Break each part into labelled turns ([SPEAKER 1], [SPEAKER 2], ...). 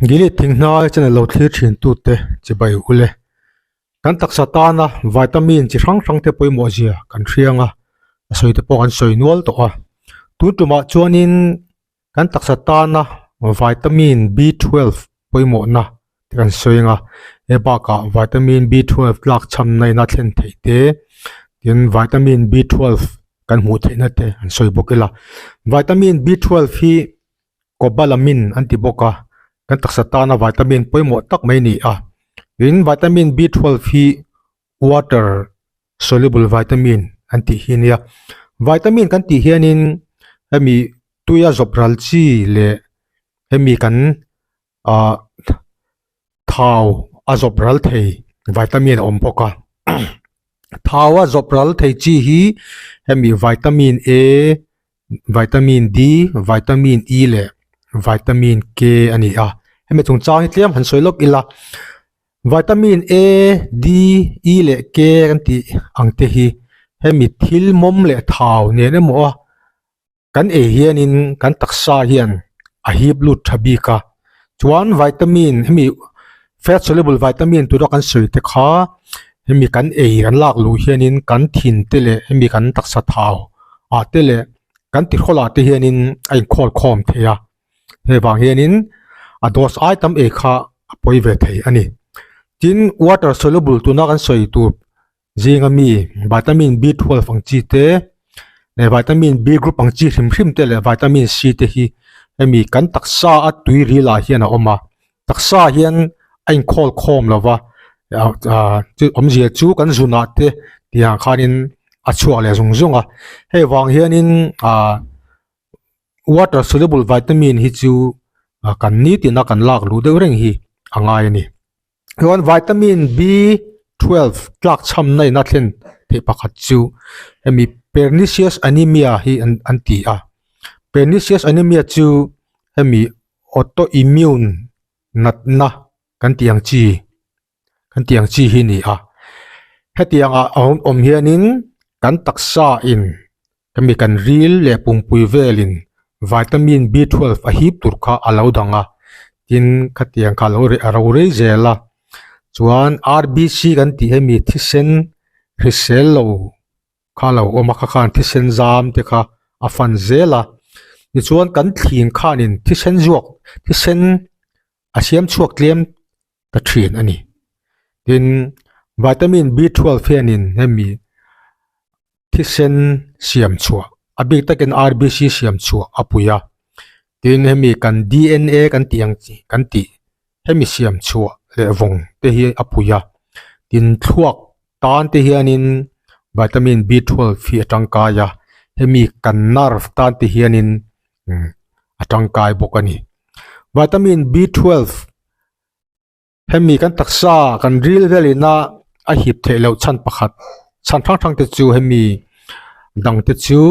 [SPEAKER 1] Gilead thinghnai channel lo thlir thin tute chibai ule. Kan taksa tana vitamin chi hrang hrang te pawimawh zia kan hriang a, a sawi te pawh kan sawi nual tawh a. Tun tumah chuanin kan taksa tana vitamin B12 pawimawhna te kan sawi ang a, he bakah vitamin B12 tlak chhamna ina thlen theih te tin vitamin B12 kan hmuh theihna te an sawi bawk ila. Vitamin B12 hi cobalamin an ti bawk a, kan taksa tana vitamin pawimawh tak mai a ni a, tin vitamin B12 hi water soluble vitamin an tih hi a nia. Vitamin kan tih hianin hemi tuia zawp ral chi leh hemi kan ah thau a zawp ral thei vitamin a awm bawk a thau a zawp ral thei chi hi hemi vitamin A vitamin D vitamin E leh vitamin K a ni a hemi chungchang hi tlem han sawi lawk ila vitamin A D E leh K kan tih ang te hi hemi thil mawm leh thau nen emaw a kan ei hianin kan taksa hian a hip lut tha bik a chuan vitamin hemi fat soluble vitamin tura kan sawi te kha hemi kan ei kan lak luh hianin kan thin te leh hemi kan taksa thau ah te leh kan tihrawlah te hianin a inkhawl khawm thei a hei vang hianin a dose ai tam ei kha a pawi ve thei a ni tin water soluble tuna kan sawi tur Zinga mi vitamin B12 ang chi te leh vitamin B group ang chi hrim hrim te leh vitamin C te hi hemi kan taksa a tui ril ah hian a awm a taksa hian a inkhawl khawm lo va ah chu awmzia chu kan zunah te tiang khanin a chhuak leh zung zung a hei vang hianin ah water soluble vitamin hi chu kan nitin a kan lak luh deuh reng hi a ngai a ni. Chuan vitamin B 12 tlak chhamna in a thlen theih pakhat chu hemi pernicious anemia hi an an ti a pernicious anemia chu hemi autoimmune natna kan tih ang chi kan tih ang chi hi a ni a hetiang ah a awm awm hianin kan taksa in hemi kan ril leh pumpui velin vitamin B 12 a hip tur kha a lo dang a tin khatiang kha a lo reh a ro rei zel a chuan R_B_C kan tih hemi thisen hrisel lo kha a lo awm a kha khan thisen zam te kha a fan zel a tichuan kan thling khanin thisen zuak thisen a siam chhuak tlem ta thin a ni tin vitamin B 12 hianin hemi thisen siam chhuah a bik takin R_B_C siam chhuah a pui a tin hemi kan D_N_A kan tih ang chi kan tih hemi siam chhuah leh vawng te hi a pui a tin thluak tan te hianin vitamin B 12 hi a tangkai a hemi kan nerve tan te hianin a tangkai bawk a ni vitamin B 12 Hemi kan taksa kan ril velina a hip theih loh chhan pakhat chhan hrang hrang te chu hemi dang te chu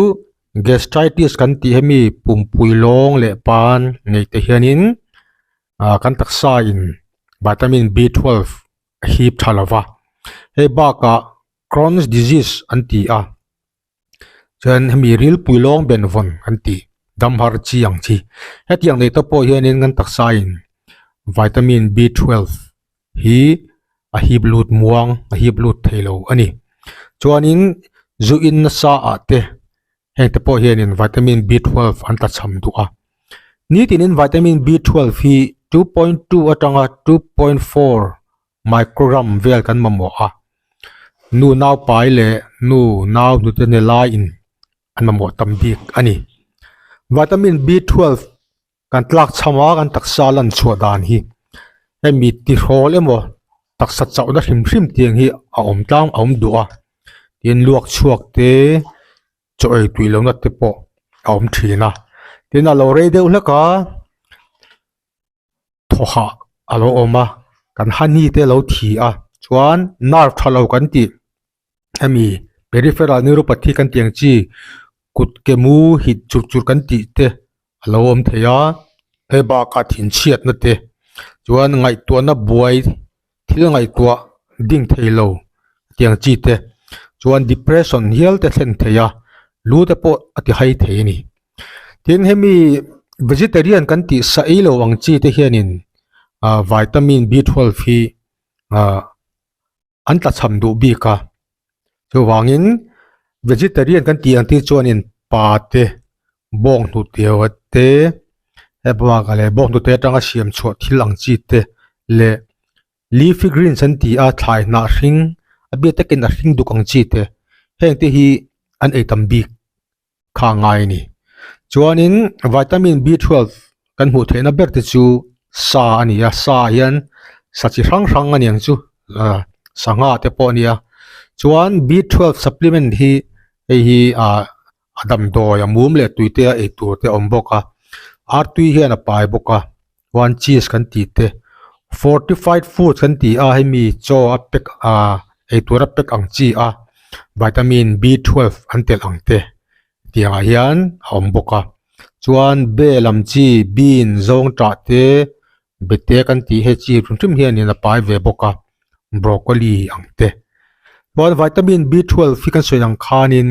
[SPEAKER 1] gastritis kan tih hemi pumpui lawng leh pan nei te hianin ah kan taksa in vitamin B 12 a hip tha lova hei bakah Crohn's disease an ti a. Chuan hemi rilpui lawng ben vawn an ti dam har chi ang chi hetiang nei te pawh hianin kan taksa in vitamin B 12 hi a hip lut muang a hip lut thei lo a ni chuanin zu in nasa ah te heng te pawh hianin vitamin B 12 an tlachham duh a nitinin vitamin B 12 hi 2.2 atanga 2.4 microgram vel kan mamawh a nu nau pai leh nu nau hnute ne laiin an mamawh tam bik a ni vitamin B 12 kan tlak chham a kan taksa lan chhuah dan hi hemi tihrawl emaw taksa chauhna hrim hrim tiang hi a awm tlang a awm duh a tin luak chhuak te chaw ei tui lohna te pawh a awm thin a tin a lo rei deuh hlek a. thawhah a lo awm a kan honey te a lo thi a chuan nerve tha lo kan tih hemi peripheral neuropathy kan tih ang chi kut ke mu hit chur chur kan tih te a lo awm thei a hei bakah thinchhiatna te chuan ngaihtuahna buai thil ngaihtuah ding thei lo tiang chi te chuan depression hial te thlen thei a lu te pawh a ti hai thei a ni tin hemi vegetarian kan tih sa ei lo ang chi te hianin. Ah vitamin B twelve hi ah an tlachham duh bik a chuvangin vegetarian kan tih ang te chuanin pa te bawng hnuteu te hei bakah leh bawng hnute atanga siam chhuah thil ang chi te leh leafy greens an ti a thlai hnah hring a biak takin a hring duk ang chi te heng te hi an ei tam bik. kha a ngai a ni. Chuanin vitamin B twelve kan hmuh theihna ber te chu sa a ni a, sa ah hian sa chi hrang hrang a ni ang chu ah sangha te pawh a nia. Chuan B twelve supplement hi hei hi ah a damdawi a mum leh tui te a ei tur te a awm bawk a, artui hian a pai bawk a, chuan cheese kan tih te fortified food kan tih a hemi chaw a pack ah eitur a pack ang chi a vitamin B twelve an telh ang te tiang ah hian a awm bawk a chuan bel ang chi bean zawng tah te bete kan tih hei chi hrim hrim hianin a pai ve bawk a broccoli ang te chuan vitamin B twelve hi kan sawi ang khanin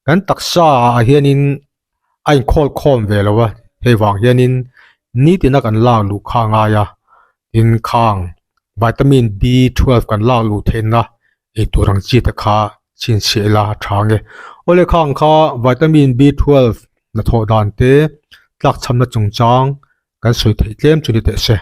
[SPEAKER 1] kan taksa ah hianin a inkhawl khawm ve lo a hei vang hianin nitin a kan lak luh kha a ngai a tin khang vitamin B twelve kan lak luh theihna eitur ang chi te kha chhinchhiah ila a tha ang e awle khang kha vitamin B twelve hnathawh dan te tlakchhamna chungchang kan sawi theih tlem chu ni teh se.